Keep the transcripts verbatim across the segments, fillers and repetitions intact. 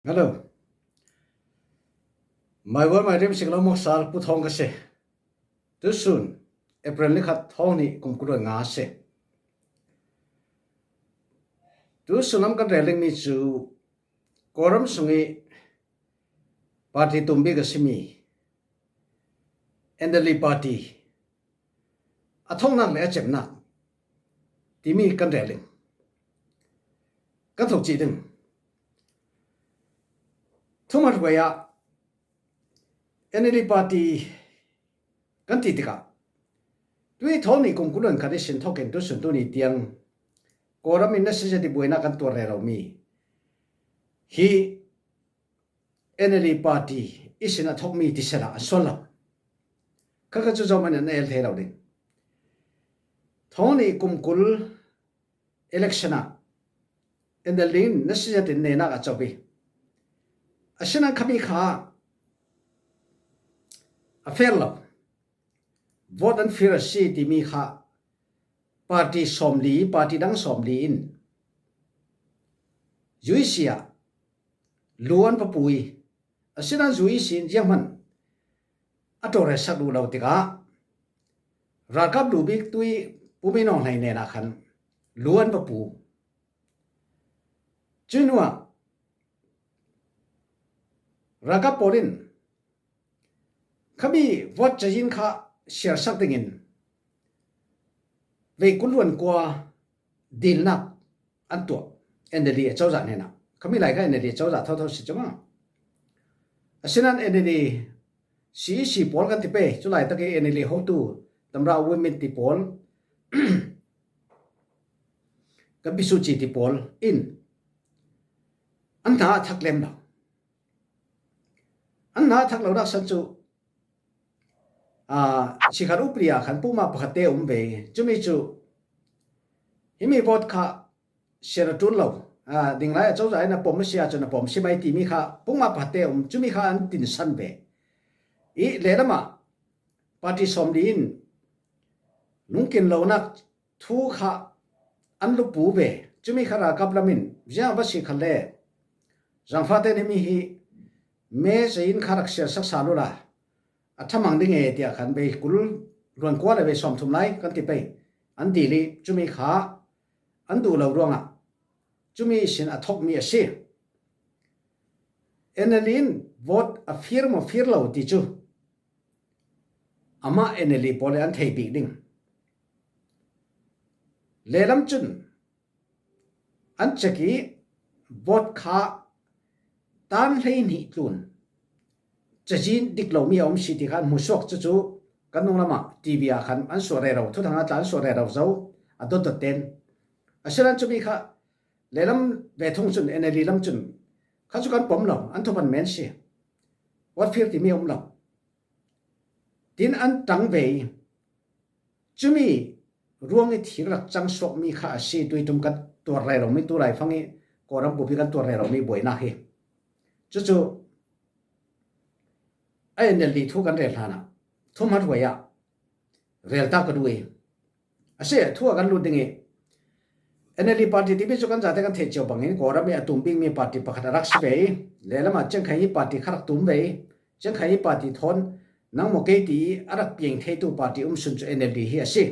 Hello. Maiwar Mairim Siklo Moksal Pu Thawng ka si. Tusun April ni khat, thawng ni kum kul le nga si. Tusun lam kan rel ding mi cu Kawlram sung i party tum bik a si mi NLD party a thawknak le a cemnak timi kan rel ding. Kan thawk cih ding. Thuhmahruai ah NLD party kan ti tikah tui thawng ni kum kul le khat i sin thawkin tusun tuni tiang Kawlram in na si zia ti buainak kan tuar rero mi hi NLD party i sin a thawk mi ti sela a sual lo. Kha kha cu zom an an el thei lo ding. Thawng ni kum kul election ah NLD in na si zia tin nenak a cop i a sin an khami kha a fair lo. Vote an fir a si timi kha party sawmli, party dang sawmli in U E C ah lu an va pu i a sin an U E C in zianghman a tawlrelsak duh lo tikah ralkap lu bik tui Pu Min Aung Hlaing hnenah khan lu an va pu. Cu hnuah ralkap pawl in khami vote cazin kha siarsak dingin vei kul le kua dilnak an tuah NLD a cozah hnenah. Khami lai kha NLD a cozah thotho si cuma. A sin an NLD C E C pawl kan ti pei, cu laitak i NLD hotu Tamra Women ti pawl kan Pi Su Ci ti pawl in an hna a thak lem lo. An hna a thak lonak san cu, aa, sikhat upadi ah khan pukmah pakhat te a um ve. Cumi cu himi vote kha siar a ṭul lo, aa, dinglai a cozah in a pom a si ahcun a pom si mai timi kha pukmah pakhat te a um. Cumi kha an tinsan ve. I lehlam ah party sawmli in lungkin lonak thu kha an lupu ve. Cumi kha ralkap lam in ziang va si khalle zangfahte nih mi hi me zei in kha rak siarsak sal ula a ṭhamang ding e tiah khan vei kul le kua le vei sawmthum lai kan ti pei an dil i cumi kha an duh lo ruangah cumi sin a thawkmi a si. NLD in vote a fir maw fir lo ti cu amah NLD pawl i an thei bik ding. Lehlam cun an cek i vote kha tan hleihnih tlun cazin dik lomi a um si ti kha an hmuhsuak. Cucu kan nunglam ah TV ah khan an suah rero, thuthang ah tla an suah rero zo a dotdot ten. A si nan cumi kha lehlam ve thung cun NLD lam cun kha cu kan pom lo, an thupan men si. Vote fir timi a um lo. Tin an ṭang ve i cumi ruang i thil rak cang suakmi kha a si, tuitum kan tuar rero mi, tu laifang i Kawlram pupi kan tuar rero mi buainak hi. Cucu a NLD thu kan rel hlan ah thuhmahruai ah rel ta ka duh i a si, thu a kan lut ding i NLD party timi cu kan zate kan theih cio bangin Kawlram i a tum bikmi party pakhat a rak si ve i lehlam ah Cengkhai hi party kha rak tum ve i Cengkhai hi party thawn nang maw kei ti i a rak piang theitu party um sun cu NLD hi a si.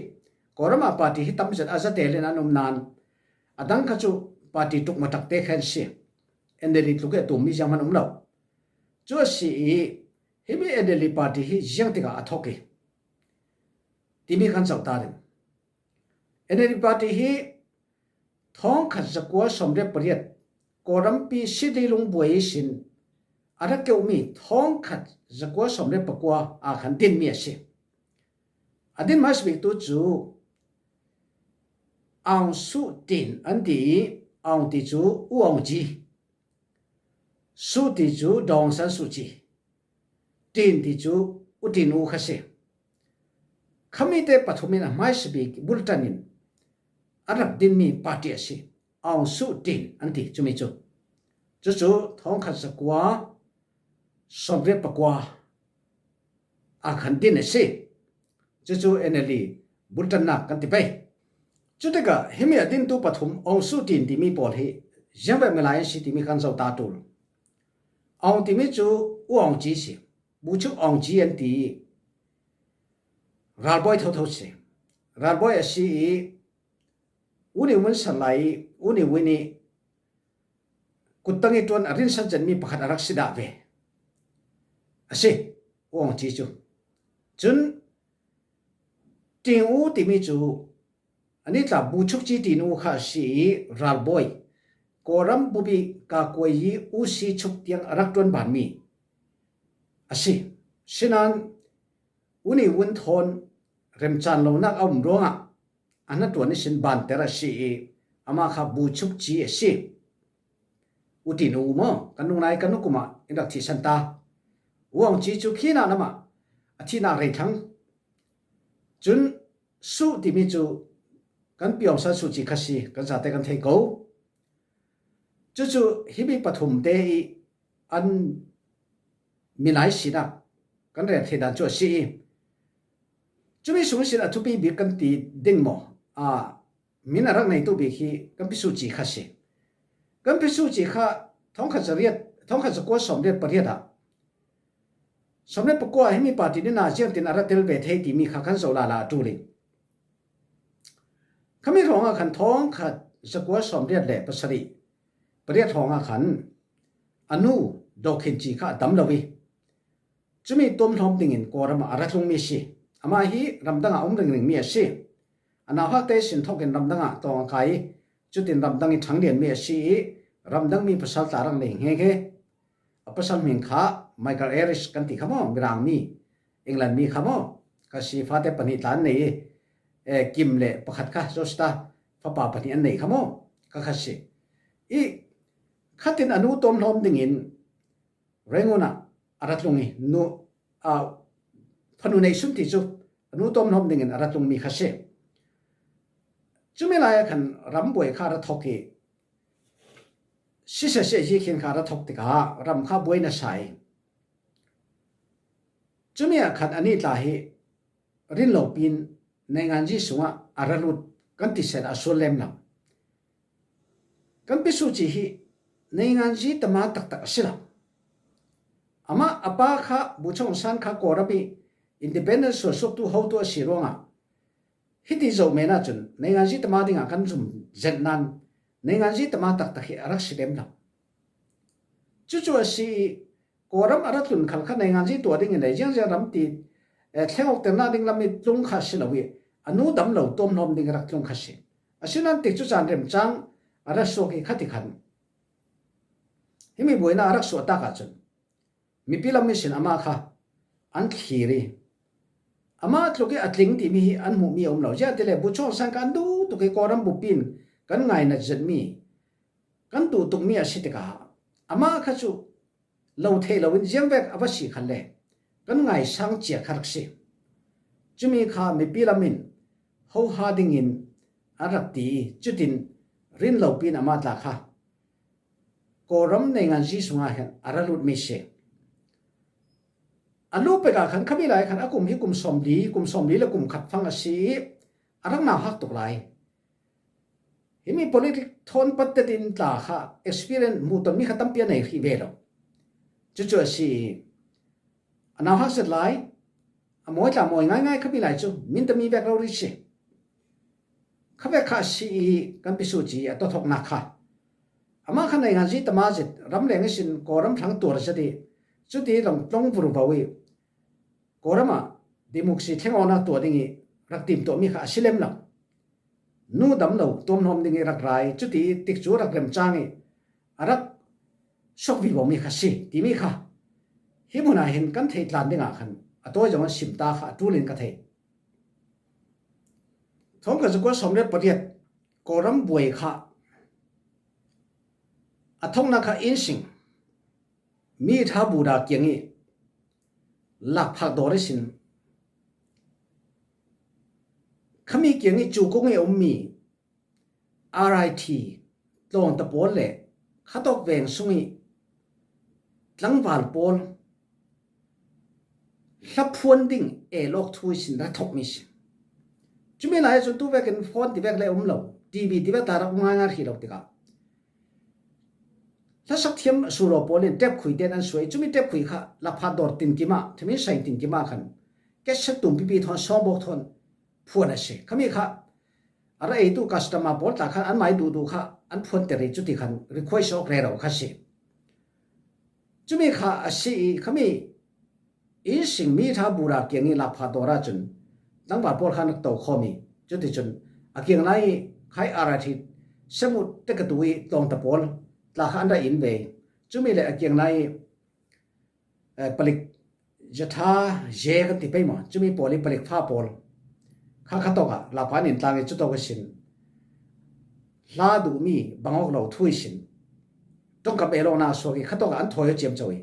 Kawlram ah party hi tam zet a zatel in an um nan a dang kha cu party tuk matak te kha an si. NLD tluk i a tummi zianghman um lo. Cu a si i himi NLD party hi ziang tikah a thawk i timi kan zoh ta ding. NLD party hi thawngkhat zakua sawmriat pariat Kawlrampi Sidlei lungbuai ihsin a rak keuhmi thawngkhat zakua sawmriat pakua aa khan dinmi a si. A din hmaisabiktu cu Aung Suh Tin an ti i, Aung ti cu U Aung Ci, Suh ti cu Daw Aung San Suu Kyi, Tin ti cu U Tin U kha si. Khami te pathum in a hmaisabik bulletin in a rak dinmi party a si. Aung Suh Tin an ti cumi cu. Cucu thawngkhat zakua sawmriat pakua aa khan din a si. Cucu NLD bulletinnak kan ti pei. Cutikah himi a dintu pathum Aung Suh Tin timi pawl hi ziangvek milai an si timi kan zoh ta ṭul. Aung timi cu U Aung Ci si. Buchuk Aung Ci an ti i ralbawi thotho si. Ralbawi a si i U Ne Win san lai i U Ne Win i kuttang i ṭuan a rinsan zetmi pakhat a rak si dah ve. A si, U Aung Ci cu. Cun Tin U timi cu a ni tla Buchuk Ci Tin U kha a si i ralbawi. Kawlram bupi ka kuai i U Si Chuk tiang a rak ṭuan banmi a si. Sinan U Ne Win thawn remcan lonak a um ruangah a hnaṭuan ihsin banter a si i amah kha Buchuk Ci a si. U Tin U maw, kan nungnai kan nukum ah in rak thihsan ta. U Aung Ci cu khi nan amah a thihnak rei thlang. Cun Suh timi cu kan Pi Aung San Suu Kyi kha si, kan zate kan thei ko. Cucu himi pathum te i an milai sinak kan rel thei dan cu a si i, cumi sung ihsin a thupi bik kan ti ding maw? A, min a rak neitu bik hi kan Pi Suu Kyi kha si. Kan Pi Suu Kyi kha thongkhat zariat, thongkhat zakua sawmriat pariat ah, sawmriat pakua ah himi party nih na ziangtin a ra tel ve thei timi kha kan zoh lala a ṭul i, khami hrawngah khan thongkhat zakua sawmriat le pasarih pariat hrawngah khan a nu Daw Khin Ci kha a dam lo i, cumi tuamhlawm dingin Kawlram ah a ra tlungmi a si. Amah hi ramdang ah a um ringringmi a si. A nauhakte sin thawkin ramdang ah tawng a kai i, cutin ramdang i ṭhang lianmi a si i, ramdangmi pasal tla rak nei hngehe. A pasal hming kha Michael Harris kan ti kha maw, Mirang mi, England mi kha maw, kha si. Fate pahnih tla an nei i, eh, Kim le pakhat kha Josita, fapa pahnih an nei kha maw, kha kha si. I khatin a nu tuamhlawm dingin Rangoon ah a ra tlung i, nu, a, fanu neih sun ti cu a nu tuamhlawm dingin a ra tlungmi kha si. Cumi lai ah khan rambuai kha a ra thawk i, siseh seh hi khin kha a ra thawk tikah ram kha buai nasa i, cumi ah khan a nih tla hi rin lo pin nainganzi sungah a ra lut kan ti sehla a sual lem lo. Kan Pi Suu Kyi hi nainganzi tama taktak a si lo. Amah a pa kha Bogyoke Aung San kha Kawlram i independence sualsuaktu hotu a si ruangah hiti zoh men ahcun nainganzi tama dingah kan zum zet nan nainganzi tama taktak hi a rak si lem lo. Cucu a si i, Kawlram a ra tlun khal kha nainganzi tuah dingin le ziangziang ram ti, eh, thleng awkternak ding lam i tlung kha si lo i, a nu dam lo tuamhlawm ding i rak tlung kha si. Asinain tikcu caan remcang a ra suak i, khati khan himi buainak a rak suah tak ahcun mipi lam ihsin amah kha an thlir i, amah tluk i a tling timi hi an hmuhmi a um lo. Ziangahtile Bogyoke Aung San kha an duh tuk i, Kawlram bupi in kan ngainat zetmi, kan duh tukmi a si tikah amah kha cu lo thei loin ziangvek a va si khan le kan ngaisang cia kha rak si. Cumi kha mipi lam in hoha dingin an rak ti i, cutin rin lo pin amah tla kha Kawlram nainganzi sungah hin a ra lutmi si. A lu pek ah khan khami lai khan a kum hi kum sawmli, kum sawmli le kum khat fang a si i, a rak nauhak tuk lai. Himi politics thawn patet in tla kha experience hmuh tonmi kha tampi a nei rih ve lo. Cucu a si i, a nauhak zet lai, a mawi tla mawi ngaingai khami lai cu min tami vek rori si. Khavek kha a si i, kan Pi Suu Kyi a tawthawknak kha amah kha nainganzi tama zet, ramleng ihsin Kawlram thlang tuar zet i, cuti lawng tlong vurvo i, Kawlram ah democracy thleng awknak tuah ding i rak timtuahmi kha a si lem lo. Nu dam lo tuamhlawm ding i rak ra i, cuti i tikcu rak remcang i, a rak suak vivomi kha si timi kha hi hmun ah hin kan theih tlan dingah khan a tawi zong an sim ta kha a ṭul in ka thei. Thawngkhat zakua sawmriat pariat Kawlram buai kha a thawknak kha inn sing mi ṭha Buddha kiang i lakphak dawr ihsin khami kiang i cu kung i a ummi R I T tlawngta pawl le khatawk veng sung i tlangval pawl hlaphuan ding el awk thu ihsin ra thawkmi si. Cumi lai ahcun tu vekin phone ti vek le a um lo, T V ti vek tla rak um ngaingai rih lo tikah Hlasak thiam suraw pawl in tep khui ten an suai. Cumi tep khui kha Lapha dawr tin kima, thimin saing tin kima khan kesa tum pipi thawn sawmbawk thawn phuan a si. Khami kha a ra eitu customer pawl ta khan an mai duhduh kha an phuan te rei cuti khan request awk rero kha si. Cumi kha a si i khami i sing mi tha bura kiang i Lapha dawra cun tlangval pawl khan rak to khawm i cuti cun a kiang lai i khai R I T semut tekatu i tlawngta pawl tla kha an ra in ve. Cumi le a kiang lai i eh, palik zatha ze kan ti pei maw? Cumi pawl i palik fa pawl kha khatawk ah Lapha an in tlang i cutawk i sin hla duhmi bangawk lo thu i sin tongkam elawkna suak i khatawk ah an thawi aw ciamco i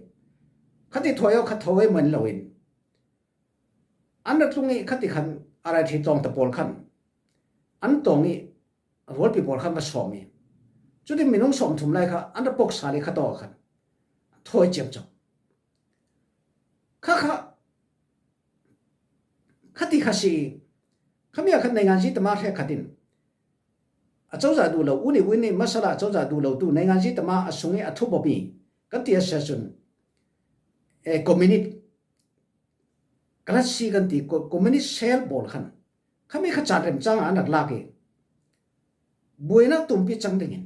khati thawi aw kha thawi man lo in an ra tlung i khati khan R I T tlawngta pawl khan an tawng i rualpi pawl khan va sawm i cuti minung sawm thum lai kha an ra pawk sal i khatawk ah khan thawi ciamco. Kha kha khati kha si i khami a khan neinganzi tama hre khat in a cozah duh lo uni uni masala a cozah duh lo tu neinganzi tama a sung i a thu bawmi kan ti a sia cun eh, communist kalatsi kan ti communist sel bawl khan khami kha caan remcang ah an rak lak i buainak tumpi cang dingin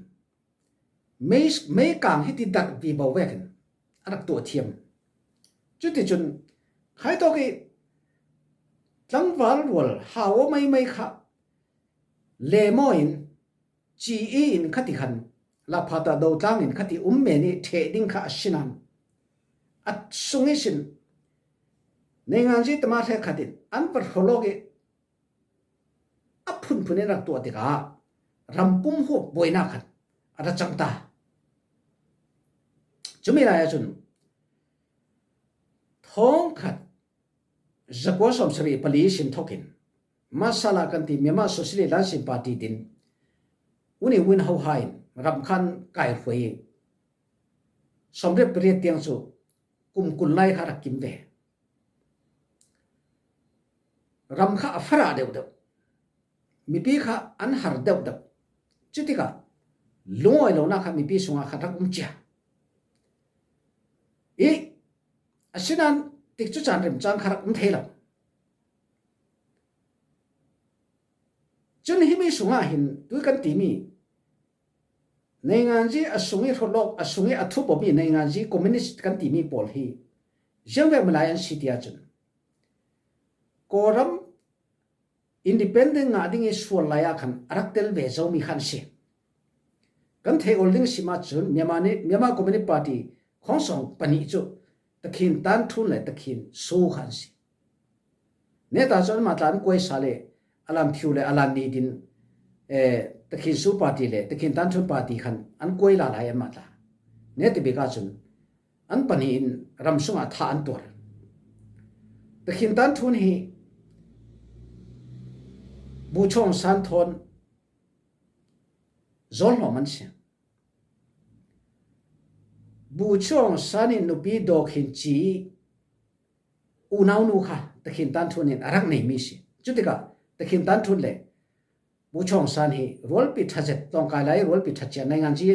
mei meikang hiti darh vivo vekin a rak tuah thiam. Cuticun khaitawk i tlangval rual hau aw meimei kha lemaw in ci i in khati khan Laphata dotlang in khati um men i ṭheh ding kha a sinan a sung i sin neinganzi tama hre khat in an va hrawlawk i a phunphun in rak tuah tikah rampum huap buainak khat a ra cang ta. Cumi lai ahcun thawngkhat zakua sawmsarih pali sin thokin masala kan ti Myanmar Socialist Lansin Party tin uni win ho ha in ram khan kai hruai i sawmriat pariat tiang cu kum kul lai kha rak kim ve. Ram kha a farah deuhdeuh, mipi kha an har deuhdeuh. Cutikah lungawi lonak kha mipi sungah kha rak um cia i asinan tikcu caan remcang kha rak um thei lo. Cun himi sungah hin tui kan timi neinganzi a sung i hrawlawk a sung i a thupawmi neinganzi communist kan timi pawl hi ziangvek milai an si ti ahcun Kawlram independent ngah ding i sual lai ah khan a rak tel ve zomi khan si. Kan theih ol ding sim ahcun Myanmar ni Myanmar Communist Party khangsawng pahnih cu Takhin Tanthun le Takhin Su khan si. Neta cu anmah tla an kuai sa le Alan Thiu le Alan Ni din eh, Takhin Su Party le Takhin Tanthun Party khan an kuai la lai anmah tla. Neta bik ahcun an pahnih in ram sungah thah an tuar. Takhin Tanthun hi Buchawng San thawn zawlhlawm an si. Buchawng San in nupi dawk hin ci i unaunu kha Takhin Tanthun in a rak neimi si. Cutikah Takhin Tanthun le Buchawng San hi rualpi ṭha zet tlawngkai lai rualpi ṭha cia nainganzi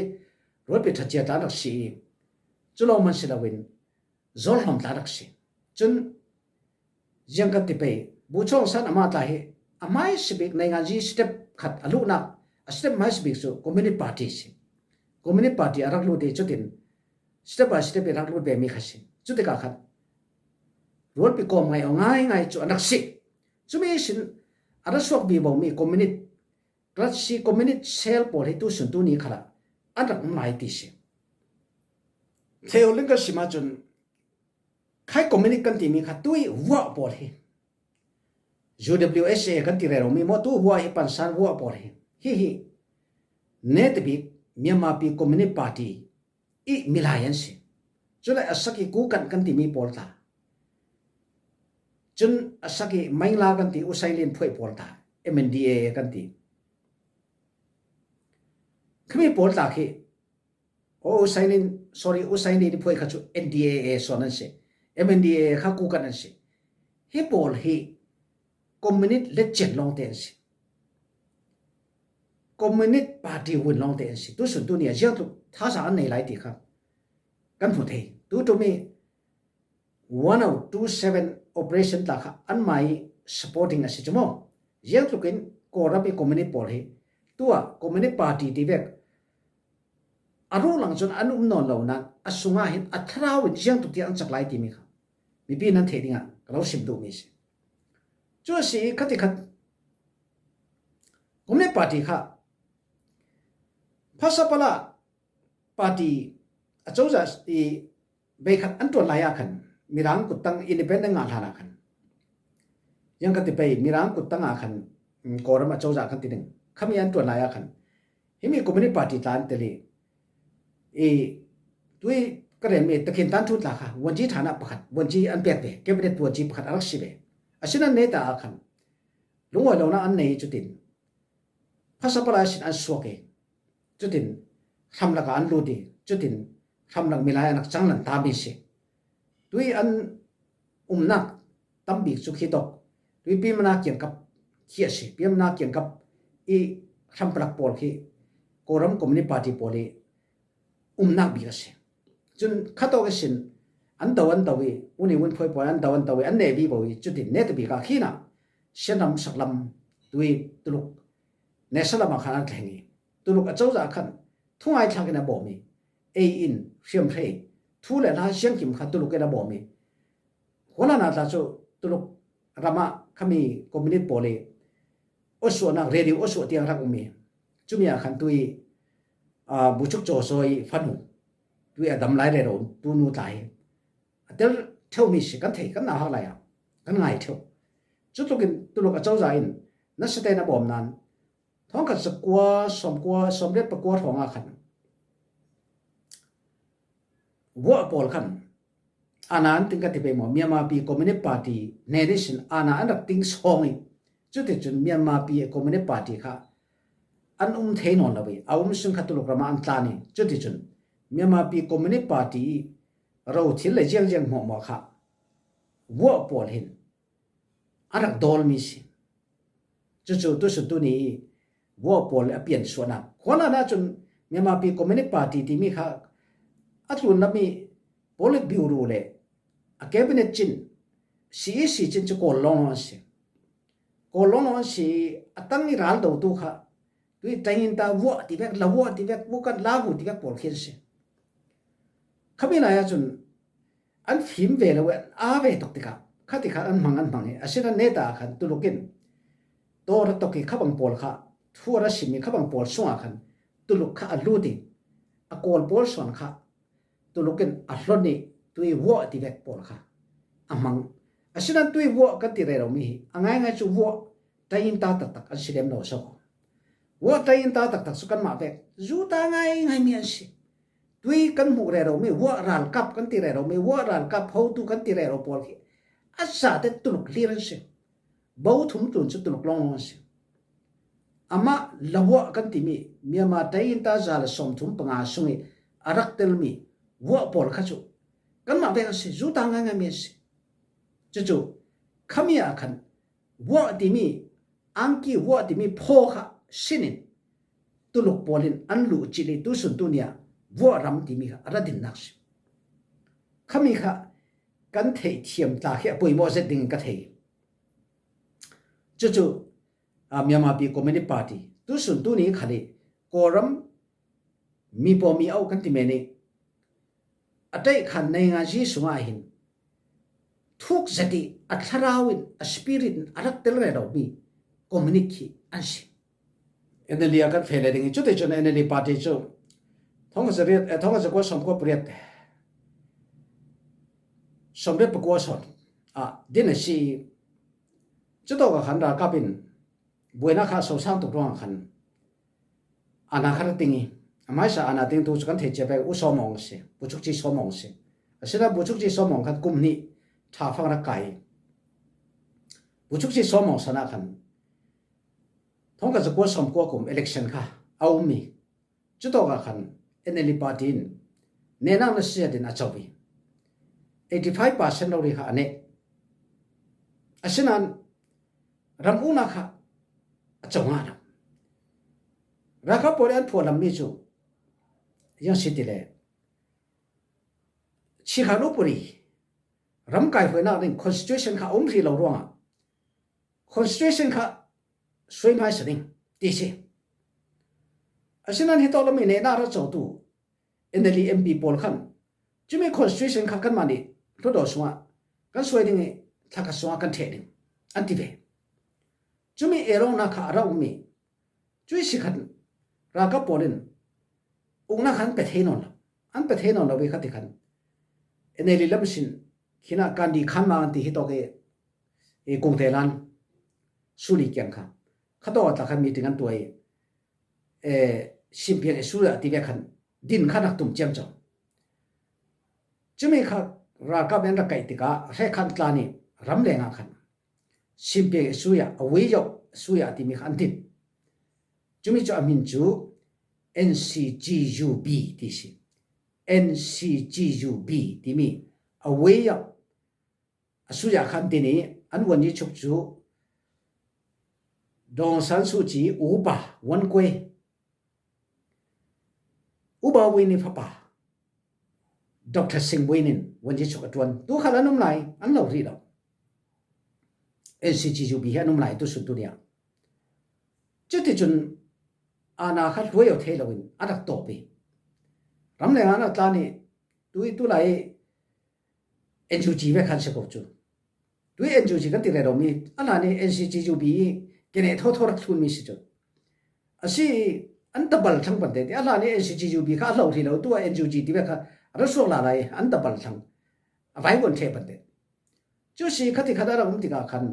rualpi ṭha cia tla rak si i cu lo man si loin zawlhlawm tla rak si. Cun ziang kan ti pei Buchawng San amah tla hi a hmaisabik nainganzi step khat a luhnak a step hmaisabik cu Communist Party si. Communist Party a rak lut i cutin step by step i rak lut vemi kha si. Cutikah khan rualpi kawm ngai aw ngaingai cu an rak si. Cumi ihsin a ra suak vivomi communist klatsi communist sel pawl hi tusun tuni khalah an rak um lai ti si. Theoling kan sim ahcun khai communist kan timi kha tui vuah pawl hi U W S A kan ti reromi maw tu vuah hi pansan vuah pawl hi hihi netabik Myanmar pi Communist Party i milai an si. Cule a sak i kukan kan timi pawl ta cun a sak i maingla kan ti usailin phuai pawl ta M N D A kan ti khami pawl ta khi o usailin sorry usailin phuai kha cu N D A A sawn an si. M N D A A kha kukan an si. Hi pawl hi communist letcen lawngte an si. Communist Party win lawngte an si. Tusun tuni a ziangtluk thasa an nei lai ti kha kan hmu thei. Tutu mi one oh two seven operation tla kha anmai supporting a si chu maw. Ziang tlukin Kawlram i communist pawl hi tua communist party ti vek a ruh lang chun an um nawn lo nan a sungah hin a thlarau in ziang tuk tiang an chak lai timi kha mipi nan thei dingah ka lo sim duh mi si. Chu a si khat i khat communist party kha phasapala party a chozah i bei khat an tuan lai a khan Mirang kuttang independent ngah hlan a khan ziang ka ti pei Mirang kuttang a khan Kawlram a chozah kan ti ding khami an tuan lai a khan himi communist party tla an tel i i tui ka rem i takhin tan thu tla kha vuanci thana pakhat vuanci an pek ve cabinet vuanci pakhat a rak si ve. A sin an nei ta a khan lungawih lona an nei chutin phasapala sin an suak i chutin hramlaka an lut i chutin hramlak milai an rak changlan ta mi si. Tui an umnak tambik chu khi tawk tui pimana kiangkap khi a si pimana kiangkap i hrampalak pawl khi Kawlram communist party pawl i umnak bik a si. Chun khatawk i sin an do an do i uni unphuai pawl an do an do i an ne vivo i chutin ne tabik a khina sianram saklam tui Tuluk nesa lama khan an thleng i Tuluk a chozah khan thungai thlak in a bawm i ei in hriamhrei thu le hla siangkim kha Tuluk in a bawm i hualana tla chu Tuluk rama khami communist pawl i awsuahnak radio awsuah tiang rak um i chumi a khan tui buchuk cawsawi fanu tui a dam lai rero tunu tla hi a tel theu mi si kan thei kan nauhak lai a kan ngai theu. Chu tlukin Tuluk a chozah in nasa tein a bawm nan thawngkhat zakua sawmkua sawmriat pakua hrawng a khan vuah pawl khan ana an ting ka ti pei maw Myanmar pi communist party hnen i sin ana an rak ting sawng i chuti chun Myanmar pi communist party kha an um thei nawn lo i a um sun kha Tuluk rama an tlan i chuti chun Myanmar pi communist party i ro thil le ziangziang hmuahmuah kha vuah pawl hin a rak dawl mi si. Cucu tusun tuni i vuah pawl a pian suahnak khuana na cun Myanmar pi communist party timi kha a tlun lam i politburo le a cabinet cin si i si cin cu Kawl lawnglawng an si. Kawl lawnglawng an si i a tang i ral dotu kha tui tainginta vuah ti vek la vuah ti vek vukan lagu ti vek pawl khi an si. Khami lai ah cun an fim ve lo i an aa ve tuk tikah khatikhat an hmang an hmang i a sin an neta ah khan Tuluk in tawr a tok i khabang pawl kha thu a ra sim i khabang pawl sungah khan Tuluk kha a lut i a Kawl pawl suan kha Tuluk in a hlon i tui vuah ti vek pawl kha a hmang. A sin an tui vuah kan ti rero mi hi a ngaingai cu vuah tainginta taktak an si lem lo so. Vuah tainginta taktak cu kanmah vek zuta ngaingai mi an si. Tui kan hmuh rero mi vuah ralkap kan ti rero mi vuah ralkap hotu kan ti rero pawl khi a zate Tuluk hlir an si. Bo thum tlun cu Tuluk lawnglawng an si. Amah lavuah kan timi Myanmar tainginta za le sawmthum panga sung i a rak telmi vuah pawl kha cu kanmah vek an si zuta ngaingai mi an si. Cucu khami ah khan vuah timi angki vuah timi phaw kha sinin Tuluk pawl in an luh cil i tusun tuni ah vuah ram timi kha a ra dinnak si. Khami kha kan theih thiam tla khi a poimawh zet dingin ka thei. Cucu Myanmar pi communist party tusun tuni khal i Kawlram mi paw mi auh kan ti men i a taih khan nainganzi sungah hin thuk zet i a thlarau in a spirit in a rak tel rero mi communist khi an si. NLD a kan feh le ding i cuti cun NLD party cu thongkhat zariat thongkhat zakua sawmkua pariat sawmriat pakua sawn ah din a si i cutawk ah khan ralkap in buainak kha a sosang tuk ruangah khan ana kha a ting i a hmaisa ana tingtu cu kan thei cia pek u sawmawng a si buchukci sawmawng a si. Asinain buchukci sawmawng khan kum hnih ṭha fang rak kai i buchukci sawmawng sanah khan thongkhat zakua sawmkua kum election kha a um i cutawk ah khan NLD party in nehnak nasiat in a co i eighty five percent rori kha a neh. Asinain ram uknak kha a co ngah lo. Ralkap pawl i an phuahlammi cu ziang si ti le Shikhan upadi ram kaihruainak ding constitution kha a um rih lo ruangah constitution kha suai hmaisa ding ti si. Asinain hitawk lam i nehna ra cotu N L D M P pawl khan cumi constitution kha kanmah nih hludaw sungah kan suai ding i thlakhat sungah kan ṭheh ding an ti ve. Cumi elawngna kha a ra um i cui si khan ralkap pawl in ukna khan an pe thei nawn lo, an pe thei nawn lo i khati khan N L D lam sin khinah kan di khan ma an ti hitawk i, i kungte lan suli kiang kha khatawk a tla khan meeting an tuai eh, simpiang i suya ti ve khan din khan a tum ciamco. Cumi kha ralkap in rak kaih tikah hre khan tla nih ram lengah khan simpiang i suya a wei yoh suya timi kha an din. Cumi cu a min cu N C G U B ti si. N C G U B timi a wei yoh a suya khan tini an vuan i chuk cu Daw Aung San Suu Kyi upa vuan kuai upa vuin i fapa Doctor Singh Win in vuan i chuk a tuan tu khal an um lai an lo rih lo. N C G U B hi an um lai tu sun tu nia cuti cun ana kha hluai aw thei loin a rak tawp i ram leng an a tla nih tui tu lai N U G ve khan si ko cu. Tui N U G kan ti rero mi a hlan i N C G U B i kene thotho rak thlun mi si cu. A si an tabal thlang pante ti a hlan i N C G U B kha a hlo ri lo tu a N U G ti ve kha a ra suak la lai an tabal thlang a vai vuan ṭhe pante. Cu si khati khat a rak um tikah khan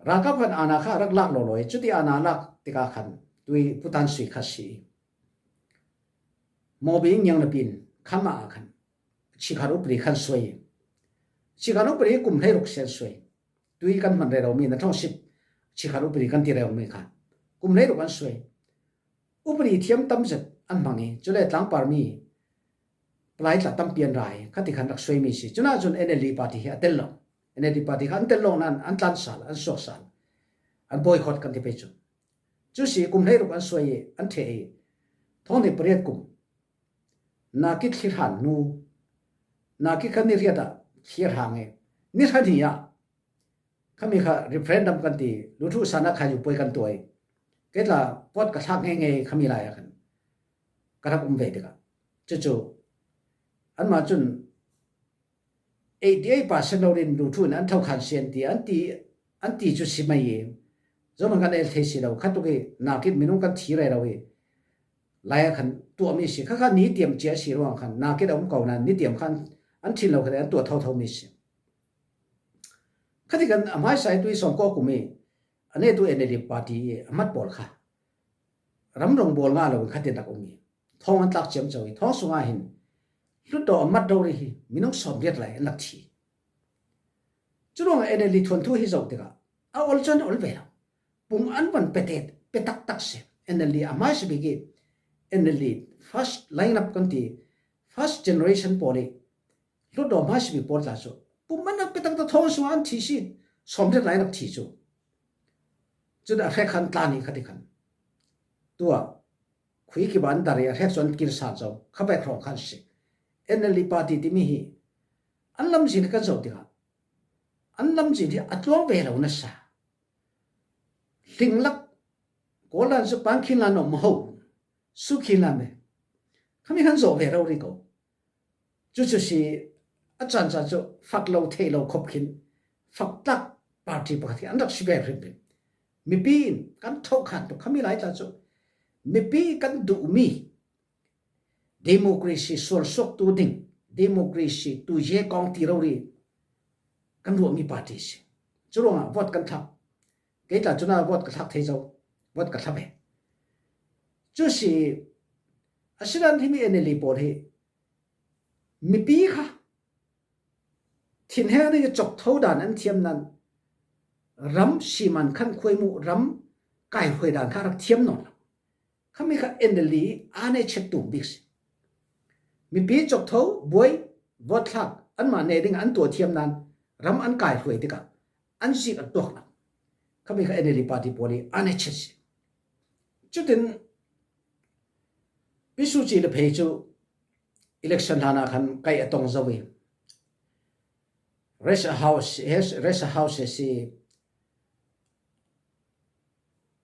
ralkap khan ana kha a rak lak lawlaw i cuti ana lak tikah khan tui putan sui kha si. Mawbi ngiang na pin khan mah a khan Shikhan upadi khan suai. Shikhan upadi kum hleiruk sian suai. Tui kan hman rero mi na ṭhawng sip Shikhan upadi kan ti rero mi kha kum hleiruk an suai. Upadi thiam tam zet an hmang i cule tlangpar mi palai tla tampi an ra i khati khan rak suai mi si. Cunah cun N L D party hi a tel lo. N L D party kha an tel lo nan an tlan sal, an suak sal, an boycott kan ti pei cu. Cu si kum hleiruk an suai i an ṭheh i thawng hnih pariat kum nakit thlir hran hnu, nakit kha ni riat ah thlir hang i ni hra ni ah khami kha referendum kan ti, lu thu sana kha yu puai kan tuai. Kei tla pot ka thlak ngei ngei khami lai a khan ka rak um ve tikah cucu anmah cun eighty eight percent lo rin lu thu in an tho khan si an ti, an ti, an ti cu si mai i zohman kan el thei si lo khatuk i nakit minung kan thi rero i lai a khan tuahmi si kha kha ni tiam cia si ruang khan nakit a um ko nan ni tiam khan an thin lo khan an tuah thotho mi si. Khati kan a hmaisa i tui sawmkua kum i a netu N L D party i a mat pawl kha ram rong bawl nga lo in khatin rak um i thawng an tlak ciamco i thawng sungah hin hlutdaw a mat rori hi minung sawmriat lai an lak thi. Curuangah N L D thuanthu hi zoh tikah a ol cun ol ve lo. Pum an van pete pe taktak si. N L D a hmaisa bik i N L D first line up kan ti first generation pawl i hlutdaw hmaisa bik pawl tla cu pum an rak pe taktak thawng sungah an thi si sawmriat lai an rak thi cu. Cun a hrek khan tla ni khati khan tuah khui kip an dar i a hrek cu an kir sal zo kha pek hrawng khan si. N L D party timi hi an lamzin kan zoh tikah an lamzin hi a tluang ve lo nasa. Hlinglak Kawllan cu pang khin lan awm ho su khin lan ve khami khan zoh ve rori ko. Cucu si a caan caan cu fak lo theih lo khop khin fak tlak party pakhat hi an rak si ve hrim hrim. Mipi in kan thawh khan tuk khami lai tla cu mipi kan duhmi democracy sualsuaktu ding democracy tuihe kawng ti rori kan ruahmi party si. Curuangah vote kan thlak. Kei tla cunah vote ka thlak thei zo, vote ka thlak ve. Cu si a sinan himi N L D pawl hi mipi kha thinheng ding i cawktho dan an thiam nan ram siman khan khuaimu ram kaihruai dan kha rak thiam nawn lo. Khami kha N L D aa nei chet tum bik si. Mipi cawktho buai vote thlak anmah nei ding an tuah thiam nan ram an kaihruai tikah an zik a tuak lo. Khami kha N L D party pawl i aa nei chet si. Cutin Pi Suu Kyi le phei cu election hlan ah khan kaih a tong zo i, rest house, rest house si,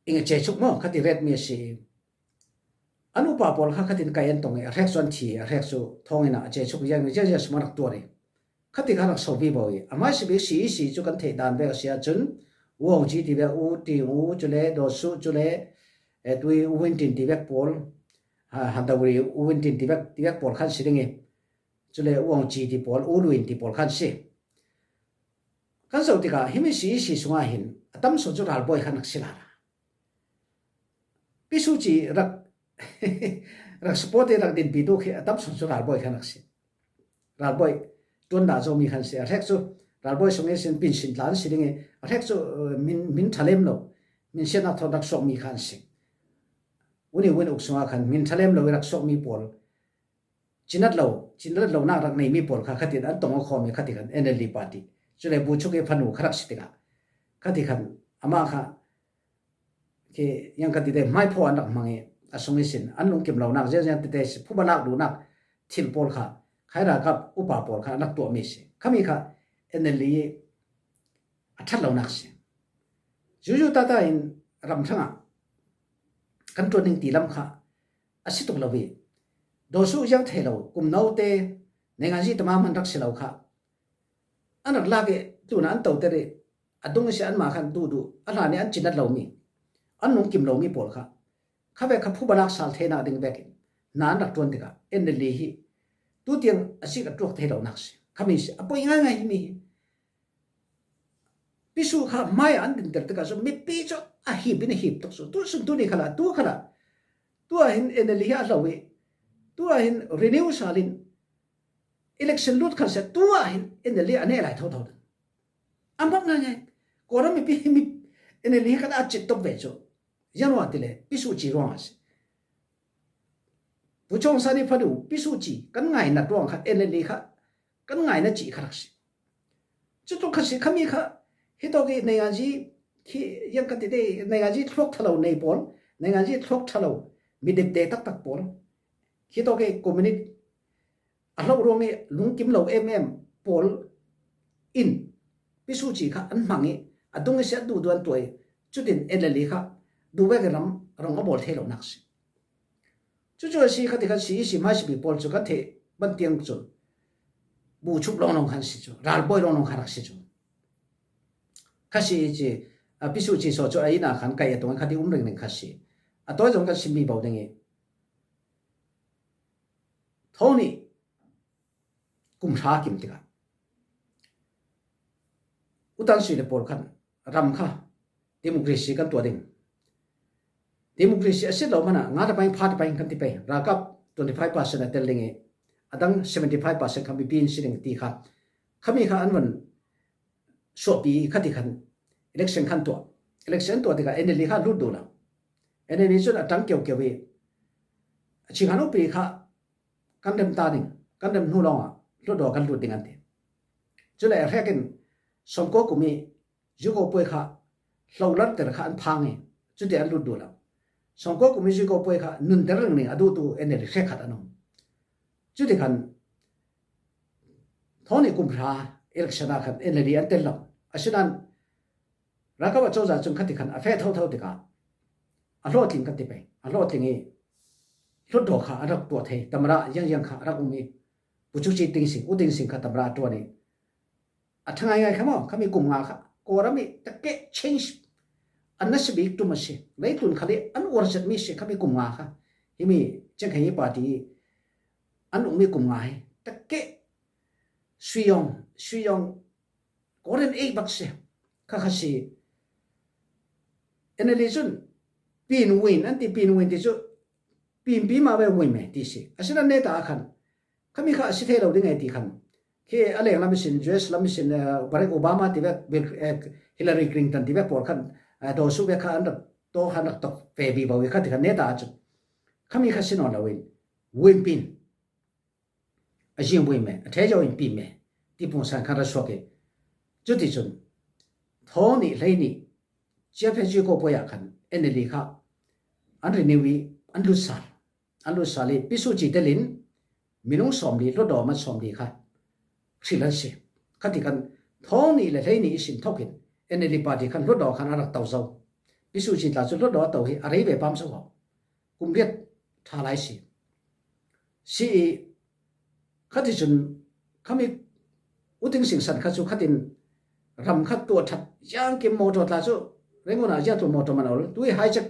ing a chechuk maw, khati ret mi si. An upa pawl kha khatin kaih an tong i, a hrek chu an thi, a hrek chu thawngin a chechuk, ziang ziang ziang sum a rak tuar i, khati kha rak so vivo i, a hmaisa bik C E C chu kan theih dan vek a si ahcun, U Aung Chi ti vek, U Ting U, cule Daw Su, cule, eh, tui U Win Tin ti vek pawl, ha, Handawri U Win Tin ti vek, ti vek pawl khan si ding i, cule U Aung Chi ti pawl, U Luin ti pawl khan si. Kan zoh tikah himi C E C sungah hin a tam sawn cu ralbawi khan rak si lala. Pi Su Ci rak, rak support i rak dinpi tu khi a tam sawn cu ralbawi khan rak si. Ralbawi tuan dah zomi khan si. A hrek cu ralbawi sung i sin, pinsin tla an si ding i, a hrek cu, uh, min, min ṭha lem lo, min siatnak thawn rak suakmi khan si. Uni win uk sungah khan min ṭha lem lo i rak suakmi pawl, cinat lo, cinat lonak rak neimi pawl kha khatin an tong aw khawm i, khati khan N L D party, cule Bu Chuk i fanu kha rak si tikah, khati khan amah kha, khi ziang kan ti te, hmaiphaw an rak hmang i, a sung i sin, an lungkim lonak ziangziang tete si, phuba lak duhnak thil pawl kha, khai ralkap upa pawl kha an rak tuahmi si. Khami kha N L D i a ṭhat lonak si. Zuzu tata in ram hrangah kan ṭuan ding ti lam kha a si tuk lo i, Daw Su ziang thei lo, kum no te, neinganzi tama hman rak si lo kha an rak lak i, tlunah an toter i, a dung i si anmah khan duhduh, a hlan i an cinat lomi, an lungkim lomi pawl kha, kha vek kha phuba lak sal theinak ding vekin hna an rak ṭuan tikah N L D hi tutiang a sik a ṭuak thei lonak si. Khami si, a poi ngaingai himi hi. Pi Su kha hmai ah an dinter tikah cun mipi cu a hip in a hip tuk cu. Tu sun tuni khalah, tu khalah, tu ah hin N L D hi a hlo i, tu ah hin renew sal in election lut khan seh, tu ah hin N L D a neh lai thotho ding. A hmang ngaingai. Kawlram mipi hi mi N L D hi kan a cit tuk ve cu. Ziangruang tile Pi Su Ci ruangah a si. Pu Cawng San i fanu Pi Su Ci kan ngainat ruang kha N L D kha kan ngainat cih kha rak si. Cucu kha si, khami kha hitawk i neinganzi khi ziang kan ti te, neinganzi thluak ṭha lo nei pawl, neinganzi thluak ṭha lo mi depde taktak pawl, hitawk i communist a hloh ruang i lungkim lo em em pawl in Pi Su Ci kha an hmang i, a dung i si a duhduh an tuah i, cutin N L D kha duh vek i ram rong a bawl thei lonak si. Cucu a si kha ti khan C E C hmaisa bik pawl cu kan theih bantiang cun Bu Chuk lawnglawng khan si cu, ralbawi lawnglawng khan rak si cu. Kha si i ci, a, Pi Su Ci saw cu a inn ah khan kaih a tong i kha ti um ringring kha si. A tawi zong kan sim vivo ding i, thaw nih kum hra kim tikah U Tan Sui le pawl khan ram kha democracy kan tuah ding. Democracy a si lo hmanah nga tapai, pha tapai kan ti pei. Ralkap twenty five percent a tel ding i, a dang seventy five percent kha mipi in si ding ti kha. Khami kha an van suahpi i, kha ti khan election khan tuah. Election tuah tikah N L D kha lut duh lo. N L D cun a ṭang keukeu i, a chinghan upi kha kan rem ta ding, kan rem hnu lawngah hlutdaw kan lut ding an ti. Cule a hrekin sawmkua kum i zuko puai kha hlolarter kha an phang i, cuti an lut duh lo. Sawmkua kum i zuko puai kha nunter ringring a duhtu N L D hrekkhat an um. Cuti khan thaw nih kum hra election ah khan N L D an tel lo. Asinain ralkap a cozah cun kha ti khan a feh thotho tikah a hlawhtling kan ti pei. A hlawhtling i hlutdaw kha a rak tuah thei, tamara ziangziang kha a rak um i, Pu Cu Ci Ting Sing, U Ting Sing kha tamara a ṭuan i, a ṭha ngaingai kha maw, khami kum nga kha Kawlram i takeh change an nasa bik ṭum a si. Leitlun khal i an uar zetmi si khami kum nga kha. Himi Chiang Kai-shek party i an ummi kum nga hi takeh sui zong, sui zong Korean ei bak si, kha kha si. N L D cun pin win an ti, pin win ti cu pin pi ma ve win me ti si. Asinain neta a khan khami kha a si thei lo ding e ti khan khi a leng lam sin, U S lam sin, eh, Barack Obama ti vek, Bill, eh, Hillary Clinton ti vek pawl khan, eh, Daw Su vek kha an rak taw khan rak tok ve vivo i kha ti khan neta a cun khami kha si nawn lo in win pin a zing win me, a ṭhe zo in pin me ti pungsan khan ra suak i, cuticun thaw nih hlei nih ciafe zuko puai ah khan N L D kha an renew i an lut sal, an lut sal i Pi Su Ci telin minung sawmli, hluttaw man sawmli kha hril an si. Khati khan thawng nih le hlei nih ihsin thokin N L D party khan hluttaw khan a rak to zo. Pi Su Ci tla chu hluttaw a to hi a rei ve pam zo haw. Kum riat ṭha lai si. Si i khati chun khami U Thein Sein san kha chu khatin ram kha tuah ṭhat ziang kim motor tla chu Rangoon ah ziang tu motor man a ol. Tui hijack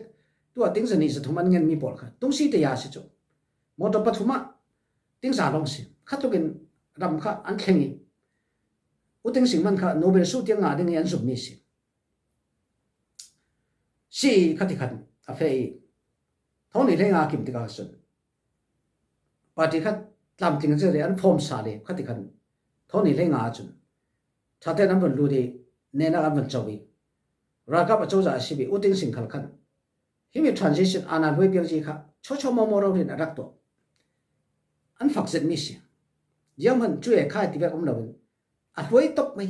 tua ting zanih zathum an ngen mi pawl kha tung si te ya si chu. Motor pathum ah ting za lawng si. Kha tukin ram kha an thleng i U Thein Sein man kha Nobel su tiang ngah ding i an zum mi si. Si khati khan a fe i thawng nih hlei nga kim tikah chun party khat tlamtling zia le an form sa le khati khan thawng nih hlei nga chun ṭhate'n an van lut i nena an van cho i ralkap a cozah a si i U Thein Sein khal khan himi transition ana hluai piang zi kha chawchaw mawmaw rori in a rak tuah. An fak zet mi si. Ziang hman cu e khai ti vek um lo in a hluai tok mai.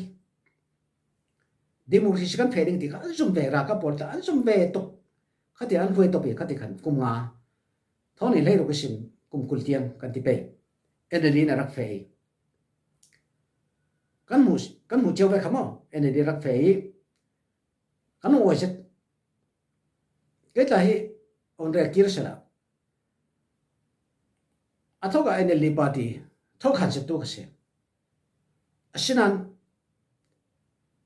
Democracy kan feh ding ti kha an zum ve, ralkap pawl tla an zum ve tuk. Khati an hluai tok i khati khan kum nga thawng nih hlei ruk ihsin kum kul tiang kan ti pei. N L D in a rak feh i kan hmu, kan hmu cio ve kha maw? N L D rak feh i kan hmu awi zet. Kei tla hi on rel kir sela a thawk a N L D party thawk khan zet tu ka si. Asinan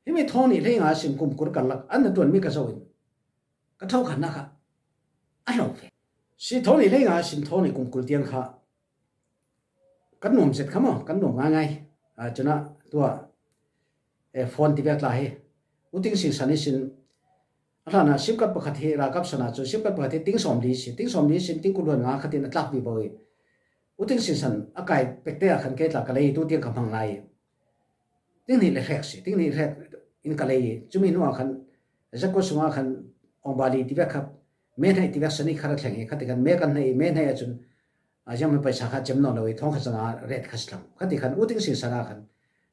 himi thawng nih hlei nga sin kum kul kal lak an na tuan mi ka zo in ka thawk khan na kha a lo ve. Si thawng nih hlei nga sin thawng nih kum kul tiang kha kan nuam zet kha maw, kan nuam ngai ngai. A, cuna tua e, phone ti vek tla hi U Thein Sein san ihsin a hlan a sim card pakhat hi ralkap san a cu sim card pakhat hi ting sawmli si, ting sawmli sin ting kul luan nga khatin a tlak vivo i U Thein Sein san a kai pekte a khan kei tla ka lei tu tiang ka hmang lai i ting nih le hrek si, ting nih hrek in ka lei i cumi hnu a khan zakua sung a khan awngbali ti vek kha me hnaih ti vek sani kha ra thleng i khati khan me kan hnaih i me hnaih a cun a ziang mi paisa kha cem nawn lo i thawng khat zanga ret kha si thlang. Khati khan U Thein Sein san a khan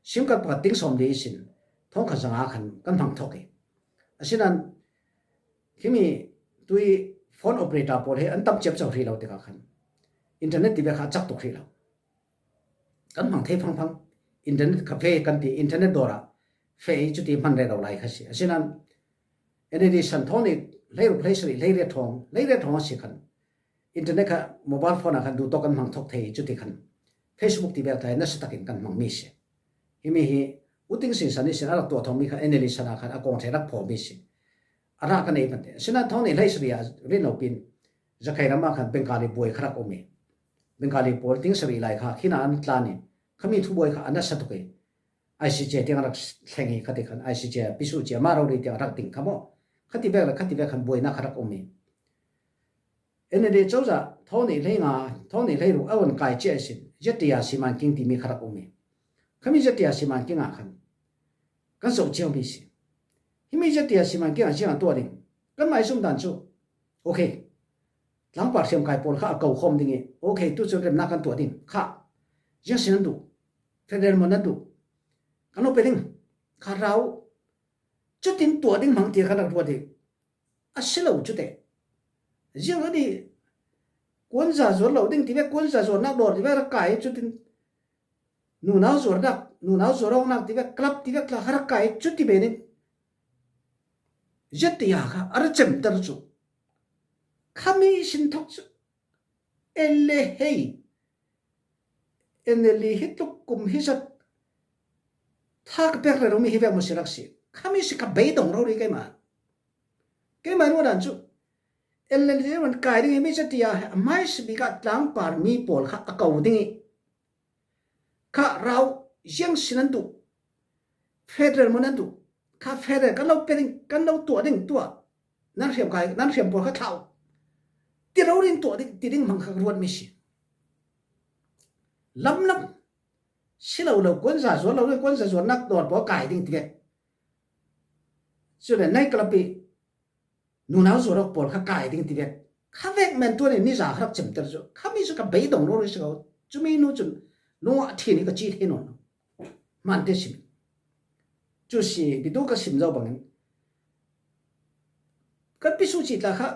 sim card pakhat ting sawmli sin thawng khat zanga khan kan hmang thawk i. Asinan himi tui phone operator pawl hi an tam ciap co hrih lo tikah khan internet ti vek kha a cak tuk hrih lo. Kan hmang thei phangphang internet cafe kan ti internet dawr ah feh i cuti hman rero lai kha si. Asinan N L D san thawng nih hlei ruk hlei sarih hlei riat thawng hlei riat thawng a si khan internet kha mobile phone ah khan duh tawk kan hmang thawk thei cuti khan Facebook ti vek tlai nasa takin kan hmang mi si. Himi hi U Thein Sein san ihsin a rak tuah thawng mi kha N L D san a khan a kawng thei rak phaw mi si. A rah ka nei pante. Asinan thawng nih hlei sarih a rin lo pin Zakhai ram ah khan Bengali buai kha rak um i Bengali pawl ting sarih lai kha khin a an tlan i khami thubuai kha a nasa tuk i I C J tiang rak thleng i khati khan I C J Pi Su Ci a mah rori tiang rak ding kha maw? Khati vek le khati vek khan buaina kha rak um i. N L D cozah thawng nih hlei nga thawng nih hlei ruk a van kai cia sin Z T A siman king timi kha rak um i. Khami Z T A siman king ah khan kan zoh cio mi si. Himi Z T A siman king ah ziang a tuah ding kan mai sum dan cu. Okay. Tlangpar hriamkai pawl kha a ko khawm ding i okay tu cun remnak kan tuah ding kha ziang sin an duh. Federal maw nan duh? Kan lo pe ding kha rau. Cutin tuah ding hmang tia kan rak ruat hi a si lo cute. Ziang a nih kuanza zuar lo ding tivek kuanza zuarnak dawr tivek rak kai cutin nunau zuarnak nunau zuar awknak tivek club tivek tla kha rak kai cuti benin Z T A kha a ra cemter cu khami sin thawk cu ele hei N L D hi tluk kum hi zat tha ka pek rero mi hi vek maw si rak si. Khami si ka beidong rori keimah. Keimah ruat dan cu N L D man kai ding hi mi zat tia a mai si bik ah tlangpar mi pawl kha a ko ding i kha rau ziang sin an duh. Federal maw nan duh? Kha federal kan lo pe ding kan lo tuah ding tuah. Nan hriam kai nan hriam pawl kha thlau ti lo rin tuah ding ti ding hmang kha ka ruat mi si. Lamlam si lo lo kuanza zuar lo ding kuanza zuarnak dawr pawl kai ding ti vek. Cule nai ka lapi nunau zuar awk pawl kha kai ding ti vek. Kha vek men tuan in niza kha rak cemter cu khami cu ka beidong lo ri si ko. Cumi nu cun lungah thin hi ka ci thei nawn lo. Hmante sim cu si bitu ka sim zo bangin kan Pi Su Ci tla kha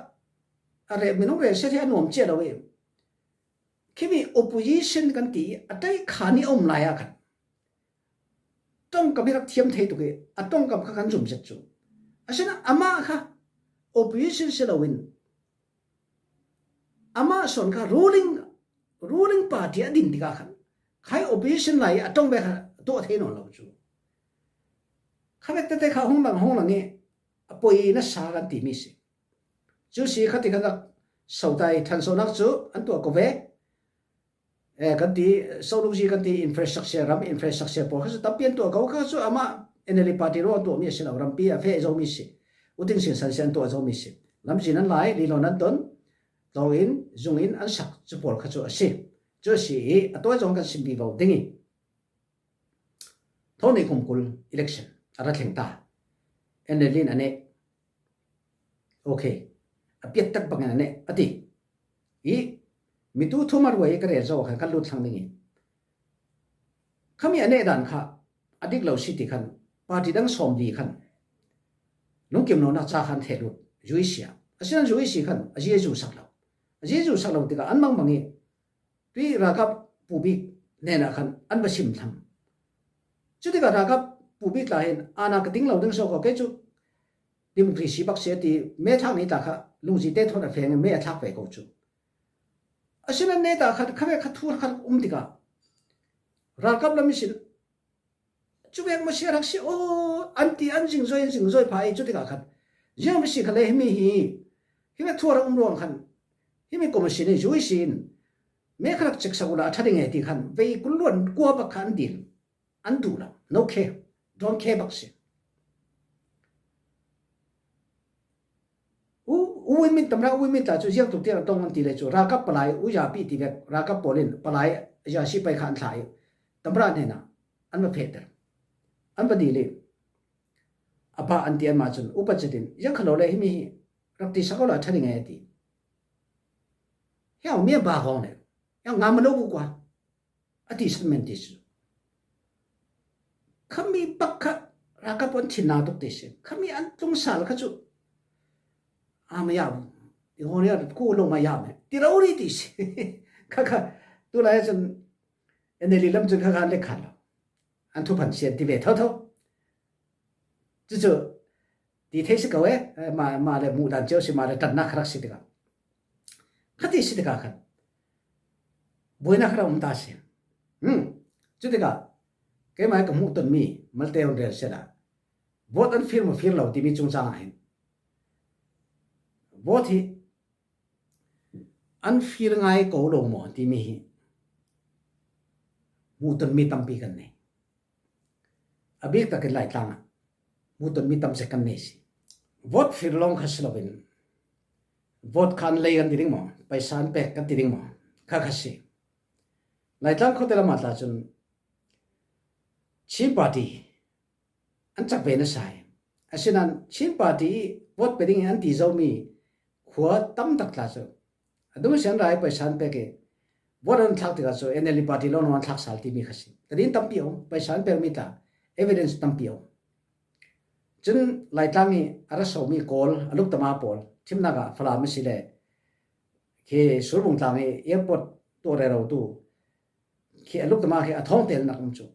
a reh minung reh set hi a nuam cia lo i Khimi opposition kan ti i a tei kha ni a um lai a khan tongkam hi rak thiam thei tuk i a tongkam kha kan zum zet chu. Asina amah kha opposition si loin amah sawn kha ruling, ruling party a din tikah khan khai opposition lai a tong ve kha tuah thei nawn lo chu. Kha vek tete kha hong lang hong lang i a poi nasa kan ti mi si. Chu si kha ti khan rak sautai thansonak chu an tuah ko ve. Eh, kan ti, Solungzi kan ti infrastructure, ram infrastructure pawl kha chu tampi an tuah ko kha chu amah N L D party ruang an tuah mi a si lo, rampi a feh zo mi si. U Thein Sein san si an tuah zo mi si. Lamzin an lai, lilon an ton, tlawngin, zungin an sak chu pawl kha chu a si. Chu a si i a tawi zong kan sim vivo ding i. Tho ni kum kul election a ra thleng ta. N L D in a neh. Okay. A piat tak bangin a neh a ti. I mitu thum a ruai ka rel zo khan kan lut thlang ding i. Khami a neh dan kha a dik lo si ti khan party dang sawmli khan lungkim lo nak cha khan theh lut U E C a. A sian U E C khan a zi a zu sak lo. A zi a zu sak lo tikah an mangbang i tui ralkap pubik hnenah khan an va sim thlang. Cutikah ralkap pubik tla hin ana ka ding lo ding so ko kei cu democracy bak si a ti me thlak ni tla kha lungzi te thawn a feng me a thlak ve ko cu. A sin an ne ta khat kha ve kha thu khat um tikah ralkap lam i sin Cuvek maw si a rak si aw, an ti an zingzoi, an zingzoi pha i cutikah khat ziang mi si kha le himi hi, himi thu a rak um ruang khan himi commission hi zui si in me kha rak cek sak ula a ṭha ding e ti khan vei kul luan kua bak kha an dil, an duh lo, no khe, don't care bak si. U, U Win Myint, tamra U Win Myint tla cu ziang tuk tiang a tong an ti le cu ralkap palai U Za Pi ti vek ralkap pawl in palai Za Si Pai kha an thla i tamra hnenah an va fehter. An va dil i a pa an ti anmah cun upat zetin ziang kha lo le himi hi rak ti sak lo a ṭha ding e a ti. Hiau mi a ba kong le hiau ngam a lo bu kua a ti san men ti cu. Khami bak kha ralkap an thinna tuk ti si. Khami an tlung sal kha cu a maya i hawnia ku lo maya me ti lo ri ti si. Kha kha tu lai cun N L D lam cun kha khan le khan lo. An thu phan sian ti ve thotho. Cucu ti thei si ko e, eh, ma, ma le muh dan cio si, ma le ṭannak kha rak si tikah. Kha ti si tikah khan buainak kha rak um ta si. Hmm. Cutikah keimah ka hmuh tonmi malte un rel sela vote an fir maw fir lo timi cungcang ah hin vote hi an fir ngai ko lo maw timi hi hmuh tonmi tampi kan nei. A bik takin Laitlang ah hmuh tonmi tam zet kan nei si. Vote fir lawng kha si loin vote kha an lei kan ti ding maw, paisa an pek kan ti ding maw, kha kha si. Laitlang khuate lamah tla cun Chin Party an cak ve nasa i. Asinain Chin Party i vote pe ding i an ti zomi khua tam tak tla cu a dung sian rai paisa an pek i vote an thlak tikah cu N L D party lo an thlak sal timi kha si. Ka din tampi a um, paisa an pekmi tla evidence tampi a um. Cun Laitlang i a ra somi Kawl, a luktama pawl, thimnak ah Falam a si le khi Surbung tlang i airport tuah rero tu khi a luktama khi a thawngtelnak um cu.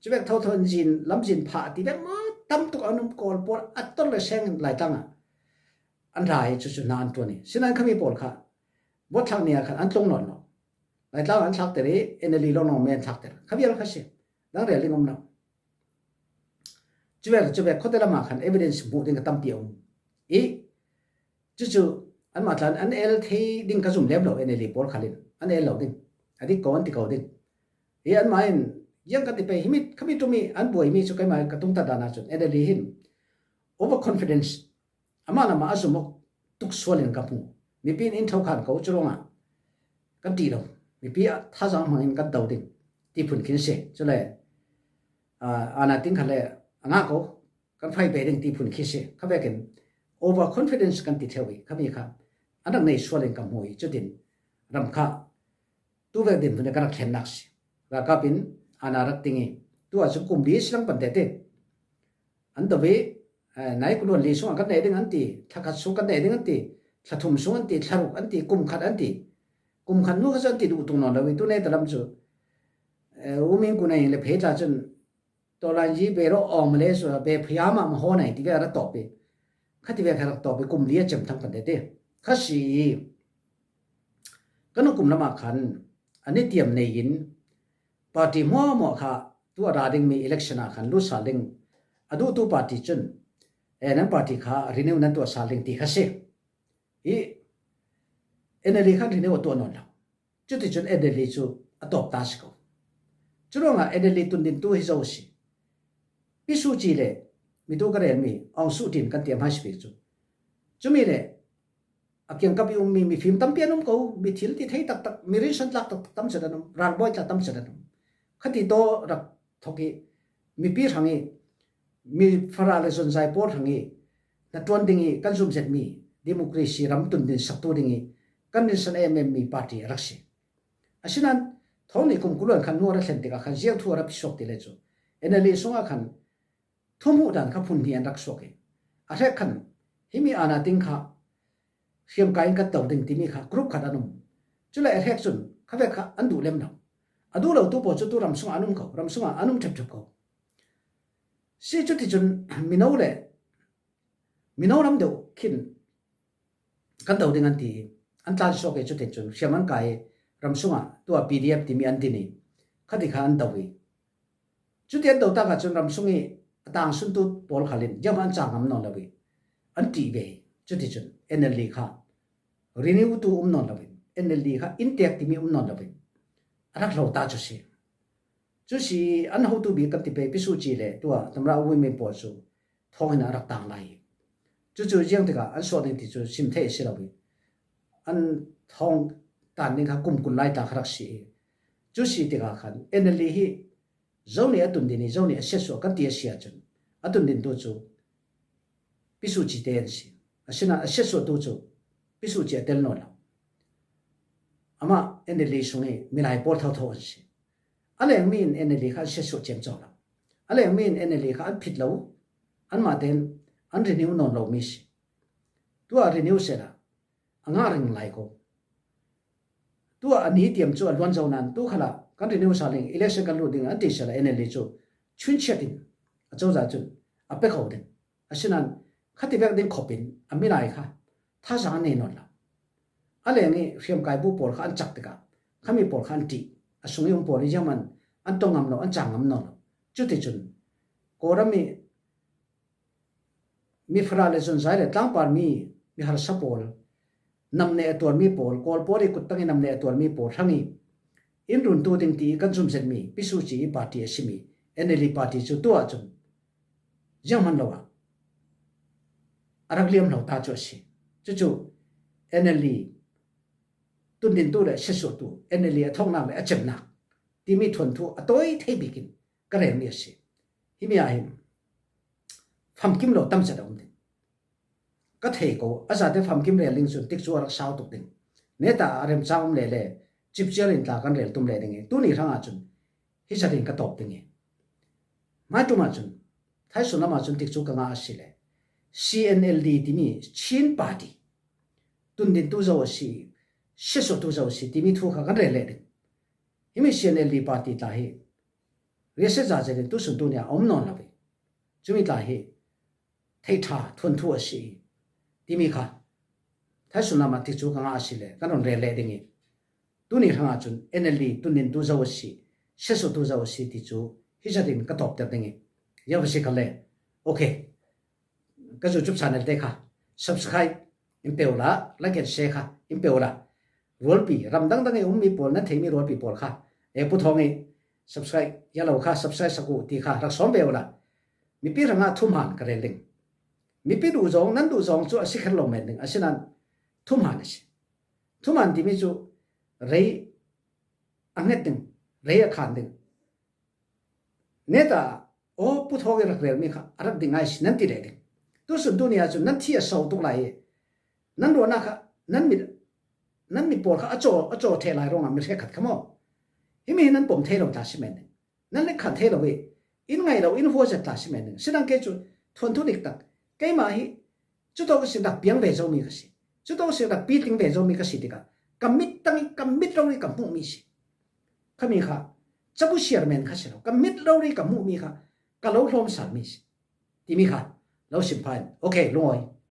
Cuvek thotho in zin, lamzin phah ti vek maw tam tuk an um Kawl pawl a tor le seng in Laitlang ah an ra i cucu hna an ṭuan i. Sinan khami pawl kha vote thlak ni ah khan an tlung nawn lo. Laitlang an thlakter i N L D lo nong me an thlakter. Kha vial kha si. Dang rel ding um lo. Cuvek, cuvek khuate lamah khan evidence hmuh ding ka tampi a um. I cucu anmah tlan an el thei ding ka zum lem lo, N L D pawl khalin an el lo ding. A dik ko an ti ko ding. I anmah in ziang kan ti pei himi, khami ṭumi an buaimi cu keimah ka tungtat dan ahcun N L D hin overconfidence amah lamah a zum awk tuk sual in ka hmu. Mipi in in thokhan ko cu ruangah kan ti lo. Mipi ah thazaang hmangin kan do ding ti phun khin si. Cule, aa, ana ting khat le a ngah ko kan fai ve ding ti phun khi si. Kha vekin overconfidence kan ti theu i khami kha an rak nei sual in ka hmu i cutin ram kha tu vek din phun kan rak thlennak si. Ralkap in ana rak ting i tu ah cun kum li si lang pan tete an do i, eh, nai kuluan li sung ah kan nei ding an ti, thla khat sung kan nei ding an ti, thla thum sung an ti, thla ruk an ti, kum khat an ti. Kum khat nu kha chu an ti duh tung nawn lo i, tu neta lam chu, eh, U Myint Kyaw Naing le phei tla chun, Tawlanyi Bero Aung Male su be phia ma ma ho nai ti ve ra tawp i. Kha ti ve kha ra tawp i kum li a chem thang pan te te. Kha si i, kan kum lama khan, ani tiam nei in, party hmuahhmuah kha, tu a ra ding mi election a khan lut sal ding, a duhtu party chun, eh, nan party kha renew nan tuah sal ding ti kha si. I, NLD khan renew a tuah nawn lo. Chuti chun NLD chu a tawp ta si ko. Churuangah NLD tundintu hi zo si. Pi Suu Kyi le, mi tu ka rel mi, Aung Suu Kyi kan ti a hmai si bik chu. Chumi le, a kiangkap i um mi, mifim tampi an um ko, mi thil ti thei taktak, mi rinsan tlak taktak tam chat an um, ralbawi tla tam chat an um. Khati tawh rak thawk i, mipi hrang i, mi fara le zonzai pawl hrang i, na tuan ding i, kan zum zet mi, democracy ram tundin saktu ding i, kan rinsan em em mi party a rak si. Asinan, thawng nih kum kul luan khan nu a ra thlen tikah khan ziang thu a ra phi suak ti le chu. NLD sungah khan, thuhmuh dan kha phun hnih an rak suak i. A hrek khan, himi ana ting kha, hriamkai in kan to ding timi kha, group khat an um. Chuleh a hrek chun, kha vek kha an duh lem lo. A duh lo tu pawl chu tu ram sungah an um ko, ram sungah an um thep thep ko. Si chuti chun, mino le, mino ram deuh khin, kan do ding an ti, an tlan suak i chuti chun, hriam an kai ram sungah, tua PDF timi an din i, khati kha an do i. Chuti an do takah chun ram sung i a tang suntu pawl khalin, ziam an chang ngam nawn lo i, an ti ve i. Chuti chun, NLD kha, renew tu um nawn lo in, NLD kha, intek timi um nawn lo in, a rak lo ta chu si. Chu si, an hotu bik kan ti pei, Pi Suu Kyi le, tua, Tamra U Myint pawl chu, thawng hin a rak tang lai. Chu chu ziang tikah an suah ding ti chu sim thei si lo i. An thawng tan ding kha kum kul lai ta kha rak si i. Chu si tikah khan NLD hi zo nih a tun din i, zo nih a siatsuah kan ti a si ahcun a tun din tu chu Pi Suu Kyi te an si. Asinain a siatsuah tu chu Pi Suu Kyi a tel nawn lo. Amah NLD sung i milai pawl thotho an si. A lengmi in NLD kha an siatsuah ciamco lo. A lengmi in NLD kha an phit lo, anmah tein an renew nawn lo mi si. Tua renew sehla a ngah ring lai ko. Tua a ni tiam cu a luan zo nain tu khalah kan renew sal ding, election kan lut ding an ti sehla NLD cu chunchiat in a cozah cun a pe kho ding. Asinain khati vek ding khop in a milai kha thazaang an nei nawn lo. A leng i hriamkai bu pawl kha an cak tikah khami pawl kha an ṭih. A sung i um pawl i ziangman an tong ngam lo, an cang ngam nawn lo. Cuticun Kawlram i mi fara le zonzai le tlangpar mi, mi harsa pawl, nam neh a tuarmi pawl, Kawl pawl i kuttang i nam neh a tuarmi pawl hrang i in runtu ding ti i kan zum zetmi Pi Suu Kyi i party a simi NLD party cu tu ahcun zianghman lo ah a rak liam lo ta cu a si. Cucu NLD tundintu le siatsuahtu, NLD a thawknak le a cemnak timi thuanthu a tawi thei bikin ka relmi a si. Himi ah hin famkim lo tam zet a um ding. Ka thei ko, a zate famkim rel ding cun tikcu a rak sau tuk ding. Neta a remcang um le le cipciar in tla kan rel tum le ding i, tuni hrang ahcun hi zat in ka tawp ding i. Hmaitum ahcun, thaisun lam ahcun tikcu ka ngah a si le CNLD timi Chin party tundintu zo a si, siatsuahtu zo a si timi thu kha kan rel leh ding. Himi CNLD party tla hi riahsiat zah zet in tusun tu nia a um nawn lo i. Cumi tla hi theihṭha thuanthu a si i timi kha thaisun lam ah tikcu ka ngah a si le kan run rel leh ding i. Tuni hrang ahcun NLD tundintu zo a si, siatsuahtu zo a si ti cu hi zat in ka tawpter ding i. Ziang va si kha le. Okay. Ka YouTube channel te kha subscribe in pe u la, like and share kha in pe u la. Rualpi, ram dangdang i ummi pawl, nan theihmi rualpi pawl kha, e, Pu Thawng i subscribe ya lo kha, subscribe sak u ti kha rak sawm ve u la. Mipi hrangah thuhman ka rel ding. Mipi duh zong, nan duh zong cu a si kher lo men ding, asinain thuhman a si. Thuhman timi cu rei a hnget ding, rei a khan ding. Neta, aw, Pu Thawng i rak relmi kha a rak ding ngai si nan ti leh ding. Tusun tu ni ahcun nan thi a so tuk lai i nan ruahnak kha nan mit, nan mit pawl kha a caw, a caw theh lai ruangah mi hrekkhat kha maw? Himi hi nan pom thei lo ta si men ding. Nan let khan thei lo i in ngai lo, in hua zet ta si men ding. Sidang kei cu thuanthu diktak. Keimah hi cutawk ihsin rak piang ve zomi ka si. Cutawk ihsin rak pitling ve zomi ka si tikah Ka mit tang i ka mit rori ka hmuh mi si. Khami kha chabu siar men kha si lo. Ka mit rori ka hmuh mi kha ka lo hlawm sal mi si. Timi kha lo sim pha in. Ok, lungawi.